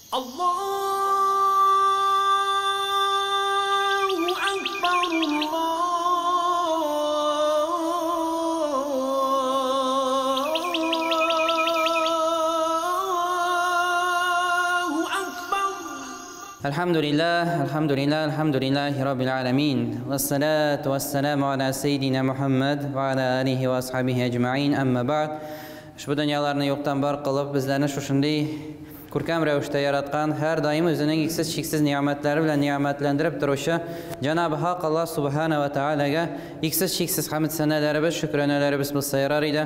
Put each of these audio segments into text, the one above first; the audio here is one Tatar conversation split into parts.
Allahu Akbar, Allahu Akbar. Alhamdulillah, alhamdulillah, alhamdulillahi rabbil alamin. Wassalatu wassalamu ala sayyidina Muhammad va ala alihi va ashabihi ecmaîn. Amma ba'd. Ushbu dunyolarni yo'qdan bor qilib, bizlarni shunday ko'rkam ravishda yaratgan, har doim o'zining eksiz cheksiz ne'matlari bilan ne'matlantirib turuvchi Janobi Haq Alloh subhanahu va taolaga eksiz cheksiz hamd sanalarimiz, shukronalarimiz bo'lsa yarar edi.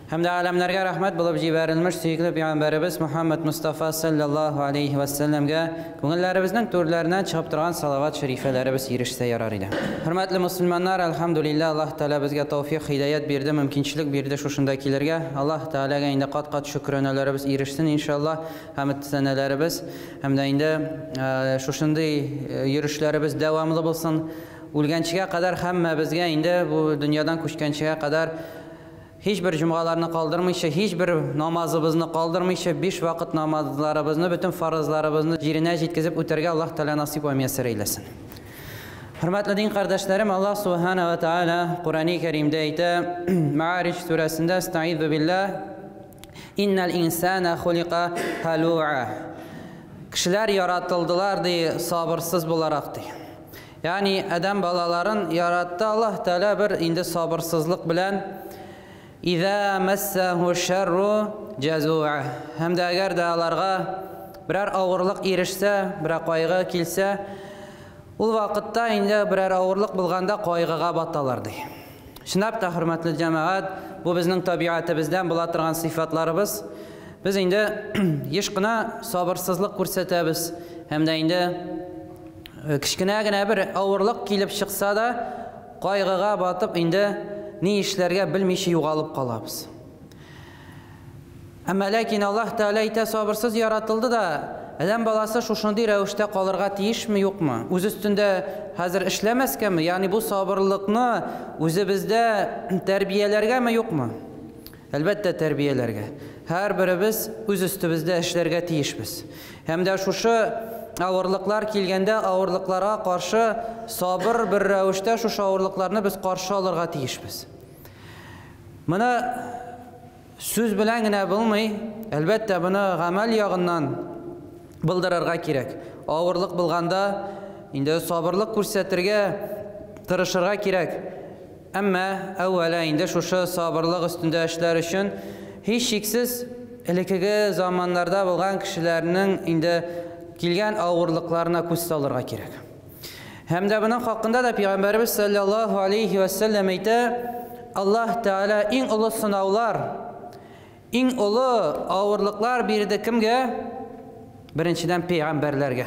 Hamda alamlarga rahmat bo'lib jibarilmish suyukli payg'ambarimiz Muhammad Mustafa sallallohu alayhi vasallamga ko'ngillarimizning to'rlaridan chiqib turgan salovat sharifalarimiz erishsa yarar edi. Hurmatli musulmonlar, alhamdulillah, Alloh taolo bizga tavfiq, hidoyat berdi, mumkinchilik berdi shu shunda kelarga. Alloh taologa endi qat-qat shukronalarimiz erishsin inshaalloh, hamd sanalarimiz hamda endi shu shunday yurishlarimiz davomli bo'lsin. O'lganchiga qadar hamma bizga endi bu dunyodan ko'chganchiga qadar hech bir jumlalarni qoldirmaycha, hech bir namozimizni qoldirmaycha, 5 vaqt namozlarimizni, butun farzlarimizni yerine yetkazib o'targa Alloh taolo nasib va muyassar aylasin. Hurmatli din qardoshlarim, Alloh subhanahu va taolo Qur'oni Karimda ayta, Ma'arij surasida astaizu billah, innal insana xuliqa halu'a. Kishilar yaratildilar dey, sabrsiz bo'laroq dey. Ya'ni odam bolalarini yaratdi Alloh taolo bir endi sabrsizlik bilan. İza massahu sharru jazu'a. Hamda agar ularga biror og'irlik erishsa, biror qayg'u kelsa, u vaqtda endi biror og'irlik bo'lganda qayg'uga botalar dey. Shunab da hurmatli jamoat, bu bizning tabiatimizdan bo'la turgan sifatlarimiz. Biz endi yeshqina sabrsizlik ko'rsatamiz. Hamda endi kichkinagina bir og'irlik kelib chiqsa da qayg'uga botib endi ne ishlarga bilmaycha yo'qolib qolamiz. Ammo lekin Alloh taolo ayta, sabrsiz yaratildi da, odam bolasi shu shunday ravishda qolirga tiyishmi yo'qmi? O'z ustida hozir ishlamaskanmi? Ya'ni bu sabrlikni o'zimizda tarbiyalargami yo'qmi? Albatta tarbiyalarga. Har birimiz o'z ustimizda ishlarga tiyishmiz. Hamda shu og'irliklar kelganda og'irliklarga qarshi sabr bir ravishda shu og'irliklarni biz qarshi olirga tiyishmiz. Buni so'z bilangina bo'lmay, albatta buni amal yog'idan bildirarga kerak. Og'irlik bo'lganda endi sabrlik ko'rsatirga tirishirga kerak. Ammo avvalo endi shu sabrlik ustida ishlar uchun hech shaksiz ilkigi zamonlarda bo'lgan kishilarning endi kelgan og'irliklarına ko'z solirga kerak. Hamda buning haqida da payg'ambarimiz sallallohu alayhi vasallam ayta, Alloh taolo eng ulug' sinovlar, eng ulug' og'irliklar berdi kimga? Birinchidan payg'ambarlarga.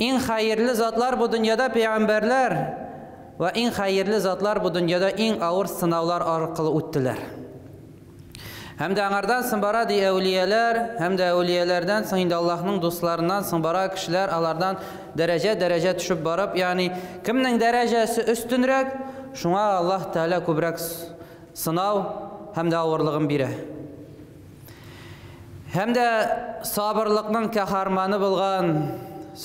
Eng xayrli zotlar bu dunyoda payg'ambarlar va eng xayrli zotlar bu dunyoda eng og'ir sinovlar orqali o'tdilar. Hamda anardan so'ng boradi avliyolar, hamda avliyolardan so'ng endi Allohning do'stlaridan so'ng bora kishilar, ulardan daraja-daraja tushib borib, ya'ni kimning darajasi ustunroq, shunga Alloh taolo ko'proq sinov hamda og'irligini beradi. Hamda sabrlikning qahramoni bo'lgan,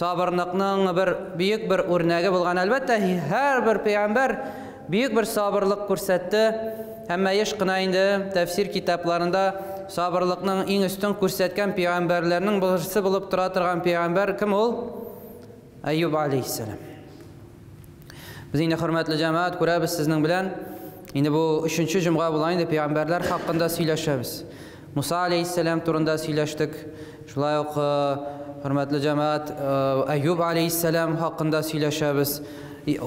sabrlikning bir buyuk bir o'rnagi bo'lgan, albatta har bir payg'ambar buyuk bir sabrlik ko'rsatdi. Hamma yeshqina endi tafsir kitoblarida sabrlikning eng ustun ko'rsatgan payg'ambarlarning birisi bo'lib tura turgan payg'ambar kim u? Ayyub alayhissalom. Biz endi hurmatli jamoat ko'ramiz sizning bilan. Endi bu 3-jum'a bo'lgan endi payg'ambarlar haqida so'ylashamiz. Musa alayhissalom to'g'risida so'ylashdik. Shulay o'q hurmatli jamoat Ayyub alayhissalom haqida so'ylashamiz.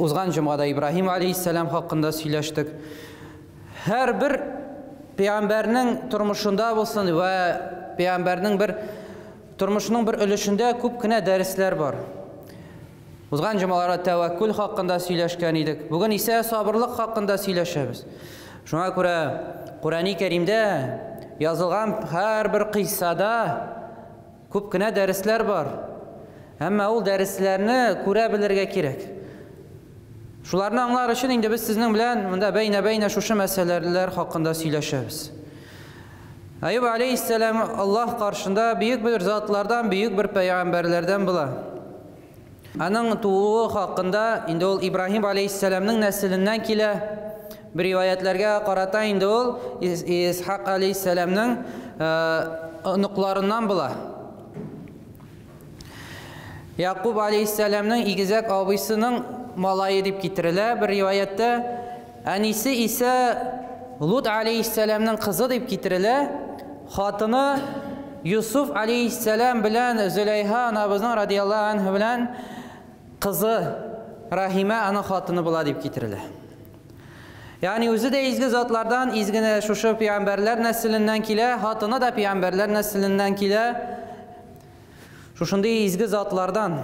O'zgan jum'ada Ibrohim alayhissalom haqida so'ylashdik. Har bir payg'ambarning turmushida bo'lsin va payg'ambarning bir turmushining bir ulushida ko'pgina darslar bor. O'zgan jumalarda tavakkul haqida so'ylashgan edik. Bugun esa sabrlik haqida so'ylashamiz. Shunga ko'ra Qur'oni Karimda yozilgan har bir qissada ko'pgina darslar bor. Ammo u darslarni ko'ra bilirga kerak. Shularni anglar uchun endi biz sizning bilan bunda bayna-bayna shu masalalar haqida so'ylashamiz. Әюб алейхиссәлам Аллаһ каршында бөек бер затлардан, бөек бер пәйгамбәрләрдән була. Аның тууы хакында инде ул Ибраһим алейхиссәламның нәселеннән килә. Бер риваятләргә карата инде ул Исхак алейхиссәламның оныкларыннан була. Якуб алейхиссәламның игезәк абыйсының малае дип китерелә бер риваятта. Әнисе исә Лут алейхиссәламның кызы дип китерелә. Хатыны Юсуф алейхиссәлам белән Зөләйха анабызның радияллаһу анһа белән кызы Рахимә аның хатыны була дип китерелә. Ягъни үзе дә изге затлардан, изгене шушы пәйгамбәрләр нәселеннән килә, хатыны да пәйгамбәрләр нәселеннән килә. Шушындый изге затлардан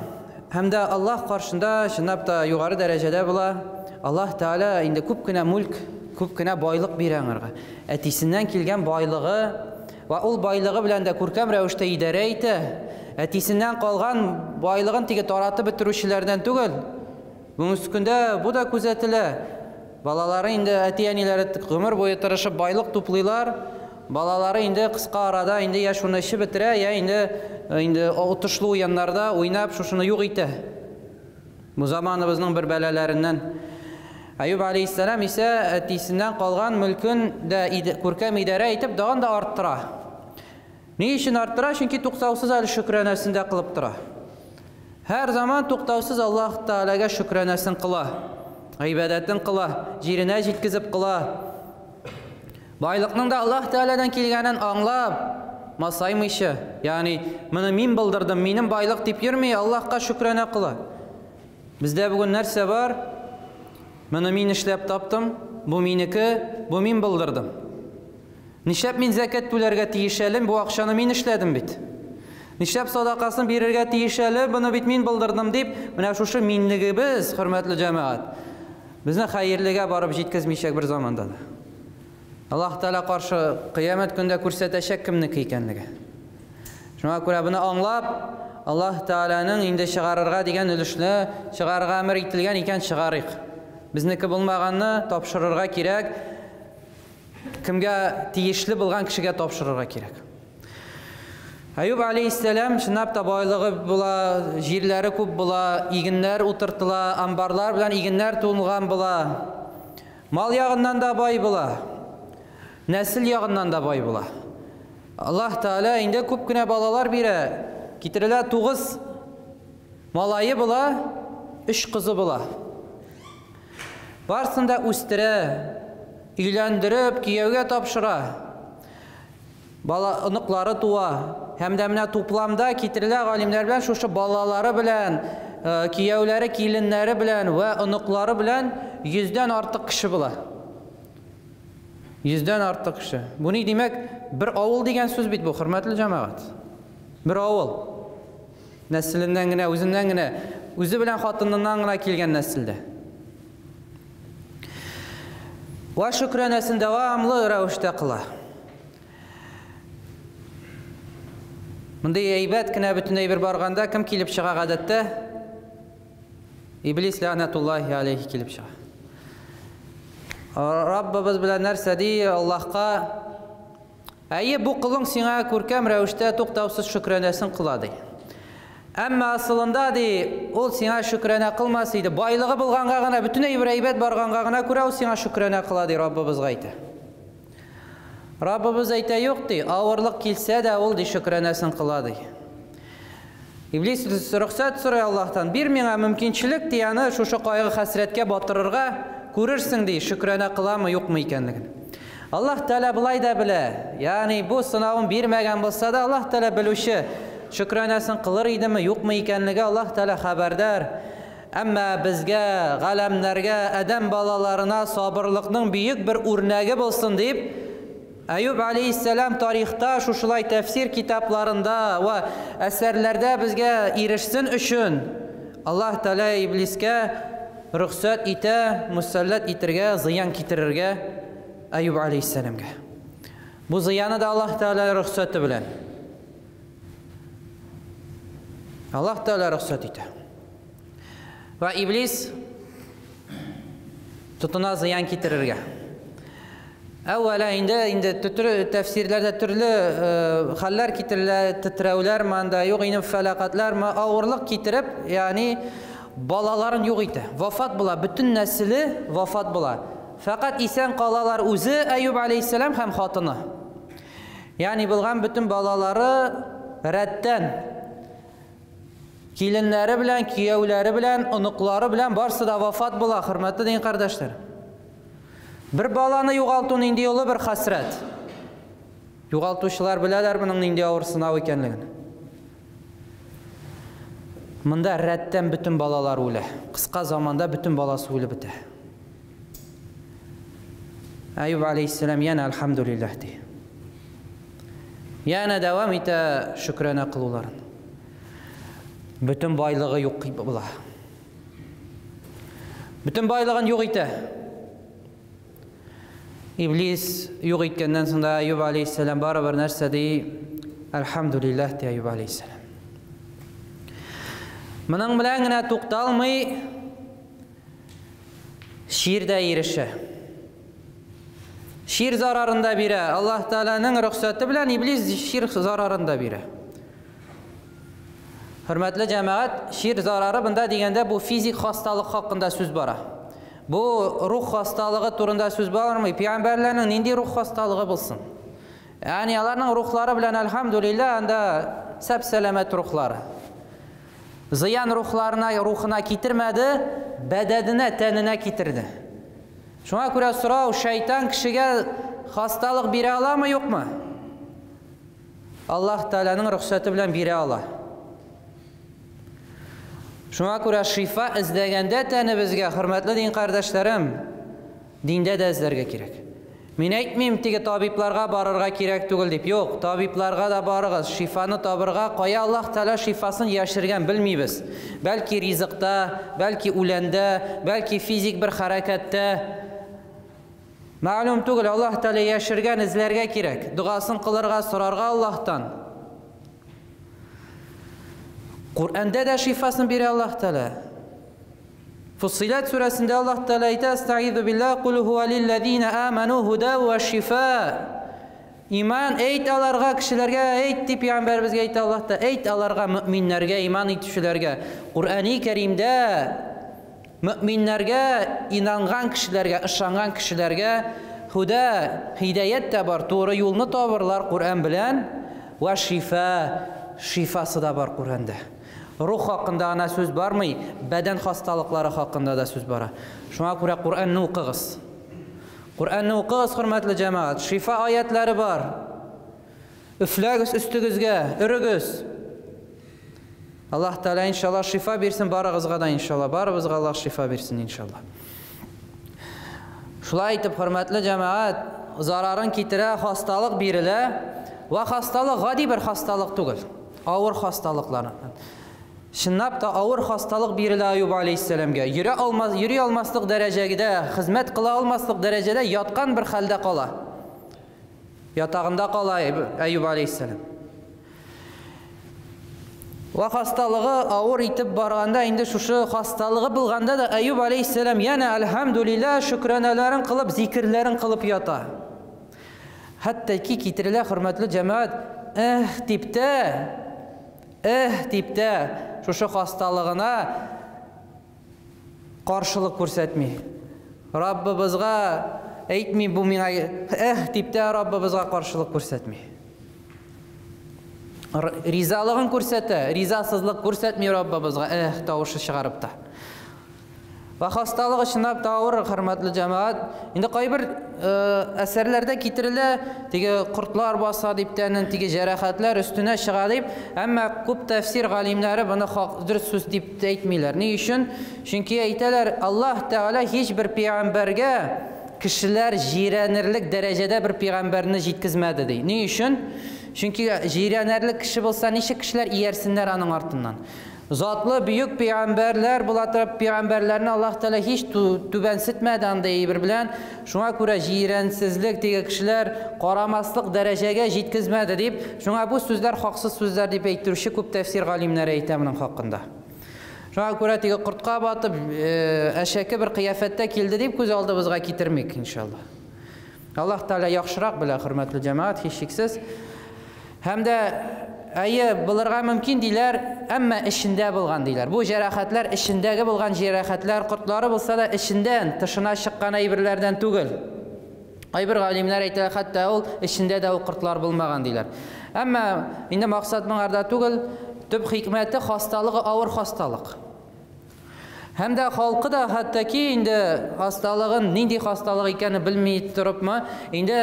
һәм дә Аллаһ каршында чынлап та югары дәрәҗәдә була. Аллаһ Тәгалә инде күп кенә мүлк, күп кенә байлык бирә аңарга. Әтисеннән килгән байлыгы вә ул байлыгы белән дә күркәм рәвештә идарә итә. Әтисеннән калган байлыгын теге таратып бетерүчеләрдән түгел. Бүгенге көндә бу да күзәтелә. Балалары инде әти-әниләре гомер буе тырышып байлык туплыйлар. Балалары инде кыска арада инде я шуны эчеп бетерә, я инде инде отышлы уеннарда уйнап шушыны юк итә. Бу заманыбызның бер бәлаләреннән. Әюб алейхиссалам исә әтисеннән калган мөлкен дә күркәм идарә итеп тагын да арттыра. Ни өчен арттыра? Чөнки туктаусыз әле шөкранәсен дә кылып тора. Һәр заман туктаусыз Аллаһ Тәгаләгә шөкранәсен кыла, гыйбадәтен кыла, җиренә җиткезеп кыла. Байлыкның да Аллаһ Тәгаләдән килгәнен аңлап, масаймыйча, ягъни моны мин булдырдым, минем байлык дип йөрми, Аллаһка шөкранә кыла. Бездә бүген нәрсә бар? Моны мин эшләп таптым, бу минеке, бу мин булдырдым. Нишләп мин зәкәт түләргә тиеш әле, бу акчаны мин эшләдем бит. Нишләп садакасын бирергә тиеш әле, моны бит мин булдырдым дип, менә шушы минлегебез, хөрмәтле җәмәгать, безне хәерлегә барып җиткезмичәк бер заманда да. Аллаһ Тәгалә каршы кыямәт көндә күрсәтәчәк кемнеке икәнлеге. Шуңа күрә моны аңлап, Аллаһ Тәгаләнең инде чыгарырга дигән өлешне чыгарырга әмер ителгән икән, чыгарыйк. Безнеке булмаганны тапшырырга кирәк. Кемгә тиешле булган кешегә тапшырырга кирәк. Әюб алейхиссәлам чынлап та байлыгы була, җирләре күп була, игеннәр утыртыла, амбарлар белән игеннәр тулган була. Мал ягыннан да бай була. Нәсел ягыннан да бай була. Аллаһ Тәгалә инде күп кенә балалар бирә. Китерелә 9 малае була, 3 кызы була. Барсын да үстерә, өйләндереп, кияүгә тапшыра. Бала оныклары туа. Һәм дә менә тупламда китерелә галимнәр белән шушы балалары белән, кияүләре, киленнәре белән вә оныклары белән 100дән артык кеше була. 100дән артык кеше. Бу ни димәк? Бер авыл дигән сүз бит бу, хөрмәтле җәмәгать. Бер авыл. Нәселеннән генә, үзеннән генә, үзе белән хатыныннан гына килгән нәселдә. Вә шөкранәсен дәвамлы рәвештә кыла. Мондый әйбәт кенә бөтен әйбер барганда кем килеп чыга гадәттә? Иблис ләгънәтуллаһи алейхи килеп чыга. Раббыбыз белән нәрсә ди Аллаһка? Әйе, бу кылың сиңа күркәм рәвештә туктаусыз шөкранәсен кыла ди. Әмма асылында ди, ул сиңа шөкранә кылмас иде. Байлыгы булганга гына, бөтен әйбер әйбәт барганга гына күрә ул сиңа шөкранә кыла ди, Раббыбызга әйтә. Раббыбыз әйтә, юк ди, авырлык килсә дә ул ди шөкранәсен кыла ди. Иблис рөхсәт сорый Аллаһтан, бир миңа мөмкинчелек ди, аны шушы кайгы хәсрәткә батырырга, күрерсең ди, шөкранә кыламы, юкмы икәнлеген. Аллаһ Тәгалә былай да белә. Ягъни бу сынавын бирмәгән булса да, Аллаһ Тәгалә белүче, шөкранәсен кылыр идеме, юкмы икәнлеге Аллаһ Тәгалә хәбәрдар. Әмма безгә, галәмнәргә, адәм балаларына сабырлыкның бөек бер үрнәге булсын дип, Әюб алейхиссәлам тарихта шушылай тәфсир китапларында ва әсәрләрдә безгә ирешсен өчен Аллаһ Тәгалә иблискә рөхсәт итә, мусаллат итергә, зыян китерергә Әюб алейхиссәламгә. Бу зыяны да Аллаһ Тәгалә рөхсәте белән. Аллаһ Тәгалә рөхсәт итә. Ва иблис тотына зыян китерергә. Әүвәлә инде инде тәфсирләрдә төрле хәлләр китерелә, тетрәүләрме анда, юк инде фәләкатләрме, авырлык китереп, ягъни балаларын юк итә. Вафат була, бөтен нәселе вафат була. Фәкать исән калалар үзе Әюб алейһиссәлам һәм хатыны. Ягъни булган бөтен балалары рәттән киленнәре белән, кияүләре белән, оныклары белән барсы да вафат була, хөрмәтле дин кардәшләр. Бер баланы югалту нинди олы бер хәсрәт. Югалтучылар беләләр моның нинди авыр сынау икәнлеген. Монда рәттән бөтен балалар үлә. Кыска заманда бөтен баласы үлеп бетә. Әюб алейхиссалам янә альхамдулиллаһ ди. Янә дәвам итә шөкранә кылуларын. Бөтен байлыгы юк була. Бөтен байлыгын юк итә. Иблис юк иткәннән соң да Әюб алейхиссалам барыбер нәрсә ди? Альхамдулиллаһ ди Әюб алейхиссалам. Моның белән генә тукталмый, чир дә ирешә. Чир зарарын да бирә. Аллаһ Тәгаләнең рөхсәте белән иблис чир зарарын да бирә. Хөрмәтле җәмәгать, чир зарары бында дигәндә бу физик хасталык хакында сүз бара. Бу рух хасталыгы турында сүз бармый. Пәйгамбәрләрнең нинди рух хасталыгы булсын? Ягъни аларның рухлары белән альхамдулилла анда сәп-сәламәт рухлары. Зыян рухларына, рухына китермәде, бәдәненә, тәненә китерде. Шуңа күрә сорау, шайтан кешегә хасталык бирә аламы, юкмы? Аллаһ Тәгаләнең рөхсәте белән бирә ала. Шуңа күрә шифа эзләгәндә тәнебезгә, хөрмәтле дин кардәшләрем, диндә дә эзләргә кирәк. Мин әйтмим, теге табибларга барырга кирәк түгел дип. Юк, табибларга да барыгыз, шифаны табырга, кая Аллаһ Тәгалә шифасын яшергән белмибез. Бәлки ризыкта, бәлки үләндә, бәлки физик бер хәрәкәттә. Мәгълүм түгел, Аллаһ Тәгалә яшергән, эзләргә кирәк. Догасын кылырга, сорарга Аллаһтан. Коръәндә дә шифасын бирә Аллаһ Тәгалә. Фуссилат сүрәсендә Аллаһ Тәгалә әйтә: "Астагыйзу биллаһ, кул хуа лиллазина аману һуда ва шифа." Иман әйт аларга, кешеләргә әйт дип пәйгамбәребезгә әйтә Аллаһ Тәгалә. Әйт аларга, мөминнәргә, иман итүчеләргә. Коръәни Кәримдә Мөэминнәргә, инанган кешеләргә, ышанган кешеләргә һүдә, һидаять тә бар, туры юлны табырлар Коръән белән, вә шифа, шифасы да бар Коръәндә. Рух хакында гына сүз бармый, бәдән хасталыклары хакында да сүз бара. Шуңа күрә Коръәнне укыгыз. Коръәнне укыгыз, хөрмәтле җәмәгать. Шифа аятлары бар. Өфләгез өстегезгә, өрегез. Аллаһ Тәгалә иншалла шифа бирсен барыгызга да иншалла. Барыбызга Аллаһ шифа бирсен иншалла. Шулай итеп, хөрмәтле җәмәгать, зарарын китерә, хасталык бирелә. Вә хасталык гади бер хасталык түгел. Авыр хасталыклар. Чынлап та авыр хасталык бирелә Аюб алейһиссәламгә. Йөри алмас, йөри алмаслык дәрәҗәдә, хезмәт кыла алмаслык дәрәҗәдә яткан бер хәлдә кала. Ятагында кала Әюб алейһиссәлам. Вә хасталыгы авыр итеп барганда, инде шушы хасталыгы булганда да Әюб алейһиссәлам янә альхамдулилла шөкранәләрен кылып, зикерләрен кылып ята. Хәтта ки китерелә, хөрмәтле җәмәгать, эһ дип тә, эһ дип тә шушы хасталыгына каршылык күрсәтми. Раббыбызга әйтми, бу миңа эһ дип тә Раббыбызга каршылык күрсәтми. Ризалыгын күрсәтә, ризасызлык күрсәтми Раббыбызга, эһ тавышы чыгарып та. Вә хасталыгы чынлап та авыр, хөрмәтле җәмәгать. Инде кайбер әсәрләрдә китерелә, теге кортлар баса дип тәнен, теге җәрәхәтләр өстенә чыга дип, әмма күп тәфсир галимнәре моны хак, дөрес сүз дип әйтмиләр. Ни өчен? Чөнки әйтәләр, Аллаһ Тәгалә һичбер пәйгамбәргә кешеләр җирәнерлек дәрәҗәдә бер пәйгамбәрне җиткезмәде ди. Ни өчен? Чөнки җирәнерлек кеше булса, ничек кешеләр иярсеннәр аның артыннан? Затлы бөек пәйгамбәрләр була торып, пәйгамбәрләрне Аллаһ Тәгалә һич түбәнсетмәде андый әйбер белән. Шуңа күрә җирәнсезлек теге кешеләр карамаслык дәрәҗәгә җиткезмәде дип, шуңа бу сүзләр хаксыз сүзләр дип әйттерүче күп тәфсир галимнәре әйтә моның хакында. Шуңа күрә теге кортка батып, әшәке бер кыяфәттә килде дип күз алдыбызга китермик, иншалла. Аллаһ Тәгалә яхшырак белә, хөрмәтле җәмәгать, һичшиксез. Һәм дә әйе, булырга мөмкин диләр, әмма эчендә булган диләр. Бу җәрәхәтләр эчендәге булган җәрәхәтләр, кортлары булса да эчендән, тышына чыккан әйберләрдән түгел. Кайбер галимнәр әйтә, хәтта ул эчендә дә ул кортлар булмаган диләр. Әмма инде максат моңарда түгел, төп хикмәте хасталыгы авыр хасталык. Һәм дә халкы да хәтта ки инде хасталыгын, нинди хасталык икәнен белми торыпмы, инде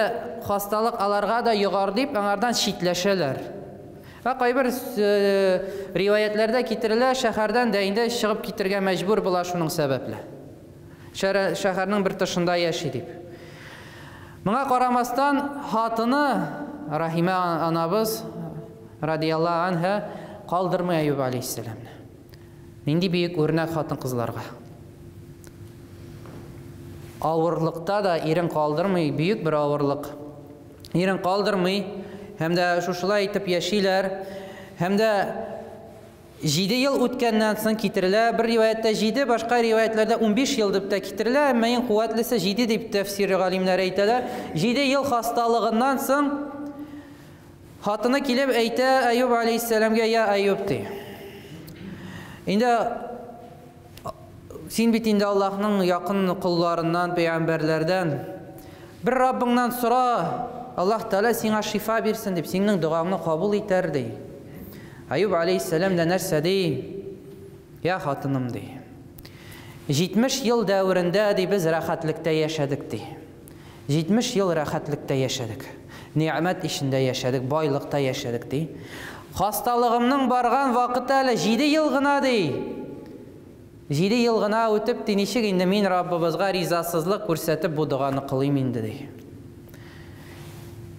хасталык аларга да йогар дип, аңардан читләшәләр. Ә кайбер риваятләрдә китерелә, шәһәрдән дә инде чыгып китергә мәҗбүр була шуның сәбәпле. Шәһәрнең бер тышында яши дип. Моңа карамастан, хатыны Рахимә анабыз радияллаһу анһа калдырмый Әюб алейһиссәламны. Нинди бөек үрнәк хатын-кызларга. Авырлыкта да ирен калдырмый, бөек бер авырлык. Ирен калдырмый, һәм дә шушылай итеп яшиләр. Һәм дә 7 ел үткәннән соң китерелә, бер риваятьтә 7, башка риваятьләрдә 15 ел дип тә китерелә, әмма иң куәтлесе 7 дип тәфсир галимнәре әйтәләр. 7 ел хасталыгыннан соң Хатыны килеп әйтә Әюб алейһиссәламгә, я Әюб ди. Инде син бит инде Аллаһның якын колларыннан, пәйгамбәрләрдән. Бер Раббыңнан сора, Аллаһ Тәгалә сиңа шифа бирсен дип, синең догаңны кабул итәр ди. Әюб алейһиссәлам дә нәрсә ди? Я хатыным ди. 70 ел дәверендә ди без рәхәтлектә яшәдек ди. 70 ел рәхәтлектә яшәдек. Нигъмәт эчендә яшәдек, байлыкта яшәдек, ди. Хасталыгымның барган вакыты әле 7 ел гына, ди. 7 ел гына үтеп, ди, ничек инде мин Раббыбызга ризасызлык күрсәтеп бу доганы кылыйм инде, ди.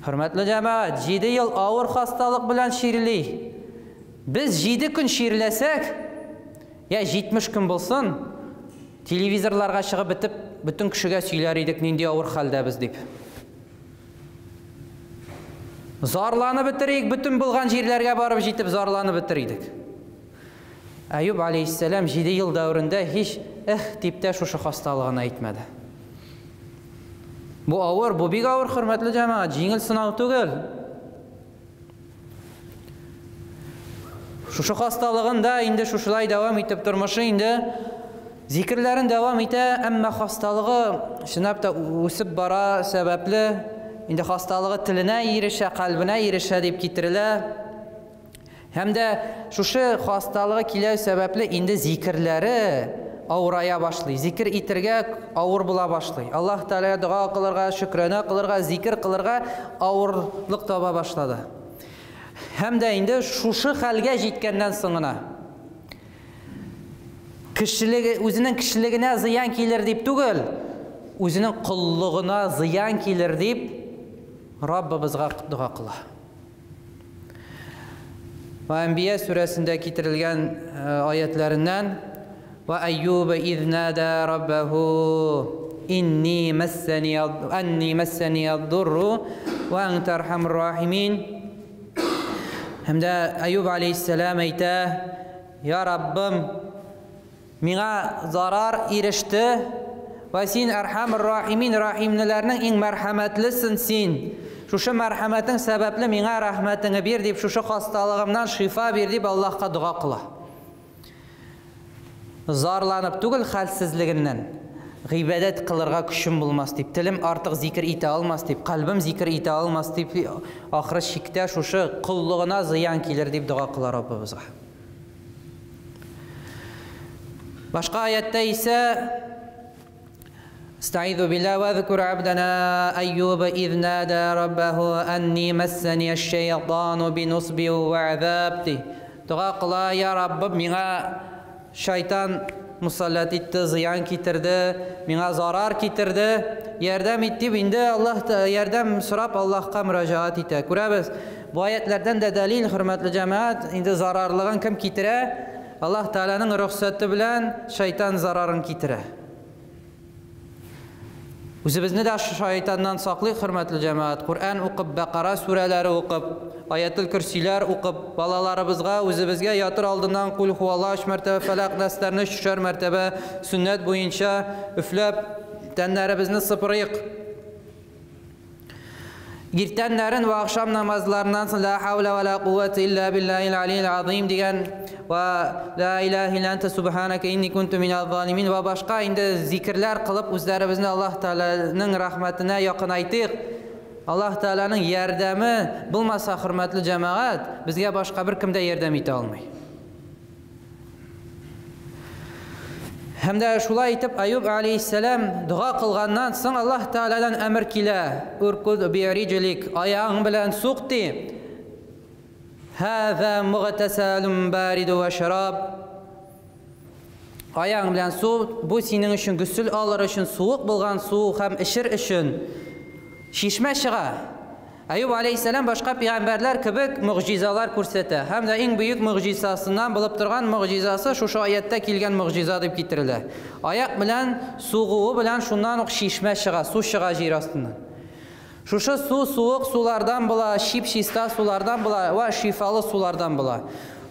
Хөрмәтле җәмәгать, 7 ел авыр хасталык белән чирли. Без 7 көн чирләсәк, я 70 көн булсын, телевизорларга чыгып бетеп, бөтен кешегә сөйләр идек, нинди авыр хәлдәбез дип. Зарланып бетерик, бөтен булган җирләргә барып җитеп зарланып бетер идек. Әюб алейһиссәлам 7 ел дәверендә һич эх дип тә шушы хасталыгын әйтмәде. Бу авыр, бу бик авыр, хөрмәтле җәмәгать, җиңел сынау түгел. Шушы хасталыгын да инде шушылай дәвам итеп тормышы инде зикерләрен дәвам итә, әмма хасталыгы чынлап та үсеп бара сәбәпле, инде хасталыгы теленә ирешә, кальбенә ирешә дип китерелә. Һәм дә шушы хасталыгы килә сәбәпле инде зикерләре авырая башлый, зикер итергә авыр була башлый. Аллаһ Тәгаләгә дога кылырга, шөкрана кылырга, зикер кылырга авырлык таба башлады. Һәм дә инде шушы хәлгә җиткәннән соң гына кешелеге, үзенең кешелегенә зыян килер дип түгел, үзенең коллыгына зыян килер дип Раббыбызга дога кыла. Вә Әнбия сүрәсендә китерелгән аятләреннән Вә Әйюбә из нада раббаху инни массани анни массани ад-дурру ва анта архамур рахимин. Һәм дә Әйюб алейһиссәлам әйтә: Я Раббым, Миңа зарар иреште, вә син әрхәмер рахимин, рахимлеләрнең иң мәрхәмәтлесен син. Шушы мәрхәмәтең сәбәпле миңа рәхмәтеңе бир дип, шушы хасталыгымнан шифа бир дип Аллаһка дога кыла. Зарланып түгел хәлсезлегеннән, гыйбадәт кылырга көчем булмас дип, телем артык зикер итә алмас дип, кальбем зикер итә алмас дип, ахыры чиктә шушы коллыгына зыян килер дип дога кыла Раббыбызга. Башка аятта исә استعيذ بالله واذكر عبدنا أيوب إذ نادى ربه أني مسني الشيطان بنصب وعذاب ди. Дога кыла, я Раббым, миңа шайтан мусаллат итте, зыян китерде, миңа зарар китерде, ярдәм ит дип инде Аллаһ ярдәм сорап Аллаһка мөрәҗәгать итә. Күрәбез, бу аятлардан да дәлил, хөрмәтле җәмәгать, инде зарарлыгын кем китерә? Аллаһ Тәгаләнең рөхсәте белән шайтан зарарын китерә. Үзебезне дә шайтаннан саклыйк, хөрмәтле җәмәгать. Коръән укып, Бәкара сүрәләре укып, Аятел Көрсиләр укып, балаларыбызга, үзебезгә ятыр алдыннан Кул хуалла өч мәртәбә, Фәләк, Нәсләрне өчәр мәртәбә сөннәт буенча өфләп, тәннәребезне сыпырыйк. Иртәннәрен вә ахшам намазларыннан соң ла хауля вә ла куввата илля биллаһил алиил азим дигән вә ла илаһа илля анта субханака инни кунту миназ залимин вә башка инде зикерләр кылып үзләребезне Аллаһ Тәгаләнең рәхмәтенә якынайтыйк. Аллаһ Тәгаләнең ярдәме булмаса, хөрмәтле җәмәгать, безгә башка беркем дә ярдәм итә алмый. Һәм дә шулай итеп Аюб алейһиссәлам дога кылганнан соң Аллаһ Тәгаләдән әмер килә. Уркуд би риҗлик, аягың белән сук ди. Һаза мугтасалун бариду ва шараб. Аягың белән су, бу синең өчен гөсел алыр өчен суык булган су һәм эчер өчен чишмә чыга. Әюб алейһиссәлам башка пигамбәрләр кебек могҗизалар күрсәтә. Һәм дә иң бөек могҗизасыннан булып торган могҗизасы шушы аятьтә килгән могҗиза дип китерелә. Аяк белән сугуы белән шуннан ук чишмә чыга, су чыга җир астыннан. Шушы су суык сулардан була, чип-чиста сулардан була вә шифалы сулардан була.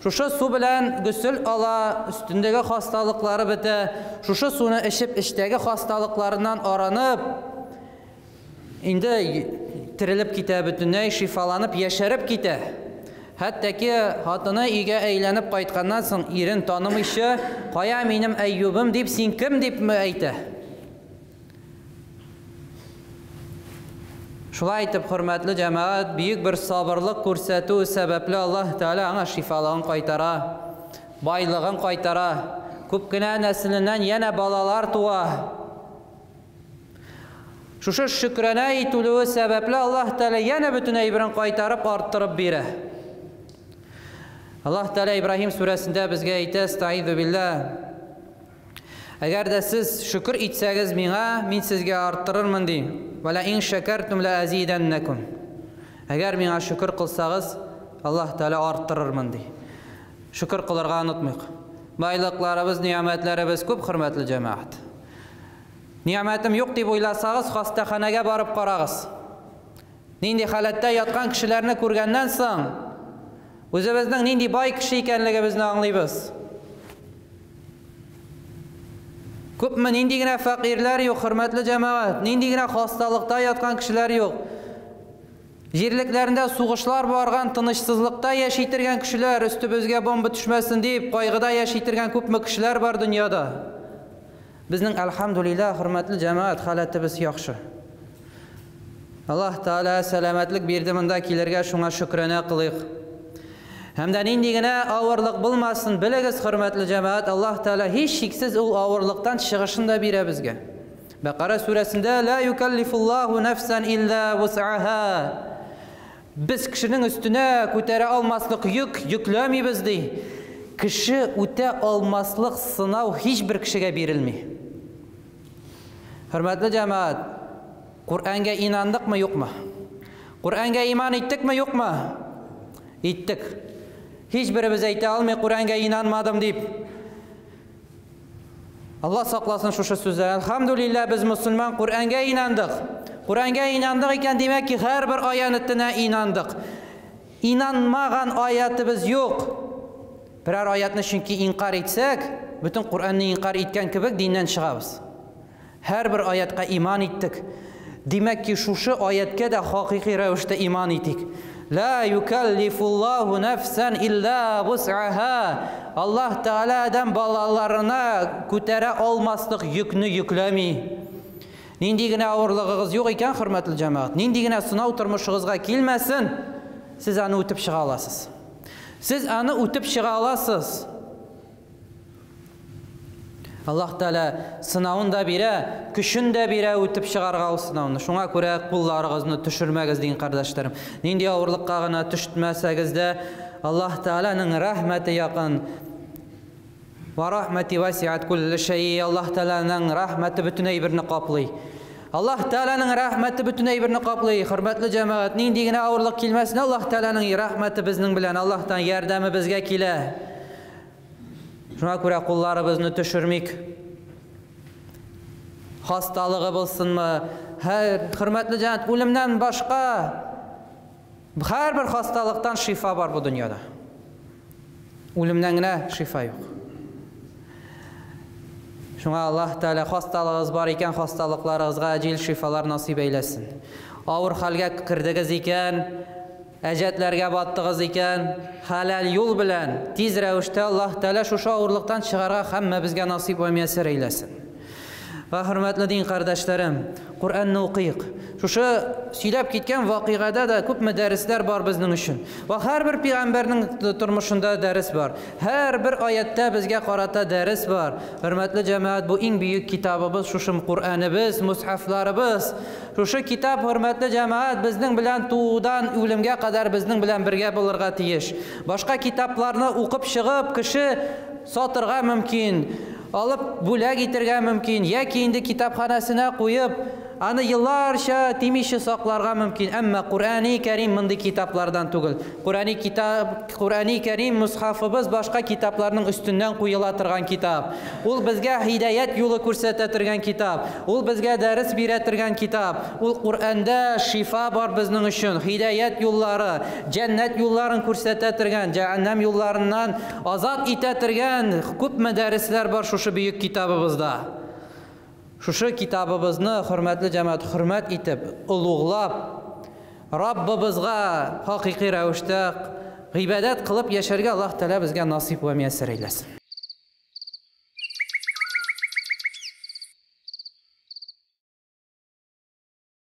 Шушы су белән гөсел ала, өстендәге хасталыклары бетә. Шушы суны эчеп, эчтәге хасталыкларыннан арынып, Инде терелеп китә бөтенләй, шифаланып, яшәреп китә. Хәтта ки хатыны өйгә әйләнеп кайтканнан соң ирен танымыйча, кая минем Әйюбым дип, син кем дип әйтә. Шулай итеп, хөрмәтле җәмәгать, бөек бер сабырлык күрсәтү сәбәпле Аллаһ Тәгалә аңа шифалыгын кайтара, байлыгын кайтара. Күп кенә нәселеннән янә балалар туа. Шушы шөкранә итүлүе сәбәпле Аллаһ Тәгалә янә бөтен әйберен кайтарып, арттырып бирә. Аллаһ Тәгалә Ибраһим сүрәсендә безгә әйтә, Астагыйзу биллаһ. Әгәр дә сез шөкер итсәгез миңа, мин сезгә арттырырмын ди. Ва ла ин шәкәртум ла азиданнакум. Әгәр миңа шөкер кылсагыз, Аллаһ Тәгалә арттырырмын ди. Шөкер кылырга онытмыйк. Байлыкларыбыз, ниәмәтләребез күп, хөрмәтле җәмәгать. Ниәмәтем юк дип уйласагыз, хастаханәгә барып карагыз. Нинди халәттә яткан кешеләрне күргәннән соң, үзебезнең нинди бай кеше икәнлегебезне аңлыйбыз. Күпме нинди генә фәкыйрьләр юк, хөрмәтле җәмәгать, нинди генә хасталыкта яткан кешеләр юк. Җирлекләрендә сугышлар барган, тынычсызлыкта яши тергән кешеләр, өстебезгә бомба төшмәсен дип, кайгыда яши тергән күпме кешеләр бар дөньяда. Безнең, әлхәмдүлилләһ, хөрмәтле җәмәгать, халәтебез яхшы. Аллаһ Тәгалә сәламәтлек бирде монда килергә, шуңа шөкранә кылыйк. Һәм дә нинди генә авырлык булмасын, белегез, хөрмәтле җәмәгать, Аллаһ Тәгалә һичшиксез ул авырлыктан чыгышын да бирә безгә. Бәкара сүрәсендә Ла юкәллифуллаһу нәфсән илля вус'аһа. Без кешенең өстенә күтәрә алмаслык йөк йөкләмибез ди. Кеше үтә алмаслык сынау һичбер кешегә бирелми. Хөрмәтле җәмәгать, Коръәнгә инандыкмы, юкмы? Коръәнгә иман иттекме, юкмы? Иттек. Һичберебез әйтә алмый Коръәнгә инанмадым дип. Алла сакласын шушы сүзләрдән. Әлхәмдүлилләһ, без мөселман Коръәнгә инандык. Коръәнгә инандык икән, димәк ки, һәрбер аятына инандык. Инанмаган аятыбыз юк. Берәр аятны чөнки инкар итсәк, бөтен Коръәнне инкар иткән кебек диннән чыгабыз. Һәрбер аятка иман иттек. Димәк ки, шушы аяткә дә хакыйкый рәвештә иман итик. Ла юкәллифуллаһу нәфсән илля вус'аһа. Аллаһ Тәгалә адәм балаларына күтәрә алмаслык йөкне йөкләми. Нинди генә авырлыгыгыз юк икән, хөрмәтле җәмәгать, нинди генә сынау тормышыгызга килмәсен, сез аны үтеп чыга аласыз. Сез аны үтеп чыга аласыз. Аллаһ Тәгалә сынавын да бирә, көчен дә бирә үтеп чыгарга ул сынауны. Шуңа күрә кулларыгызны төшермәгез, дин кардәшләрем. Нинди авырлыкка гына төшмәсәгез дә, Аллаһ Тәгаләнең рәхмәте якын. Ва рахмати васиат кулли шәй. Аллаһ Тәгаләнең рәхмәте бөтен әйберне каплый. Аллаһ Тәгаләнең рәхмәте бөтен әйберне каплый. Хөрмәтле җәмәгать, нинди генә авырлык килмәсен, Аллаһ Тәгаләнең рәхмәте безнең белән, Аллаһтан ярдәме безгә килә. Шуңа күрә кулларыбызны төшермик. Хасталыгы булсынмы, һәр хөрмәтле җәмәгать, үлемнән башка һәрбер хасталыктан шифа бар бу дөньяда. Үлемнән генә шифа юк. Шуңа Аллаһ Тәгалә хасталыгыз бар икән, хасталыкларыгызга җил шифалар насыйп әйләсен. Авыр хәлгә кердегез икән, әҗәтләргә баттыгыз икән, хәләл юл белән тиз рәвештә Аллаһ Тәгалә шушы авырлыктан чыгарга һәммәбезгә насыйп вә мияссәр әйләсен. Вә хөрмәтле дин кардәшләрем, Коръәнне укыйк. Шушы сөйләп киткән вакыйгада да күпме дәресләр бар безнең өчен. Вә һәрбер пәйгамбәрнең тормышында дәрес бар. Һәрбер аяттә безгә карата дәрес бар. Хөрмәтле җәмәгать, бу иң бөек китабыбыз, шушы Коръәнебез, мусхафларыбыз. Шушы китап, хөрмәтле җәмәгать, безнең белән туудан үлемгә кадәр безнең белән бергә булырга тиеш. Башка китапларны укып чыгып, кеше сатырга мөмкин, алып бүләк итергә мөмкин, яки инде китапханәсенә куеп, аны елларча тимичә сакларга мөмкин. Әмма Коръәни Кәрим мондый китаплардан түгел. Коръәни китап, Коръәни Кәрим мусхафыбыз башка китапларның өстеннән куела торган китап. Ул безгә һидаят юлы күрсәтә торган китап. Ул безгә дәрес бирә торган китап. Ул Коръәндә шифа бар безнең өчен, һидаят юллары, җәннәт юлларын күрсәтә торган, җәһәннәм юлларыннан азат итә торган күпме дәресләр бар шушы бөек китабыбызда. Шушы китабыбызны, хөрмәтле җәмәгать, хөрмәт итеп, олуглап, Раббыбызга хакыйкый рәвештә гыйбадәт кылып яшәргә Аллаһ Тәгалә безгә насыйп вә мияссәр әйләсен.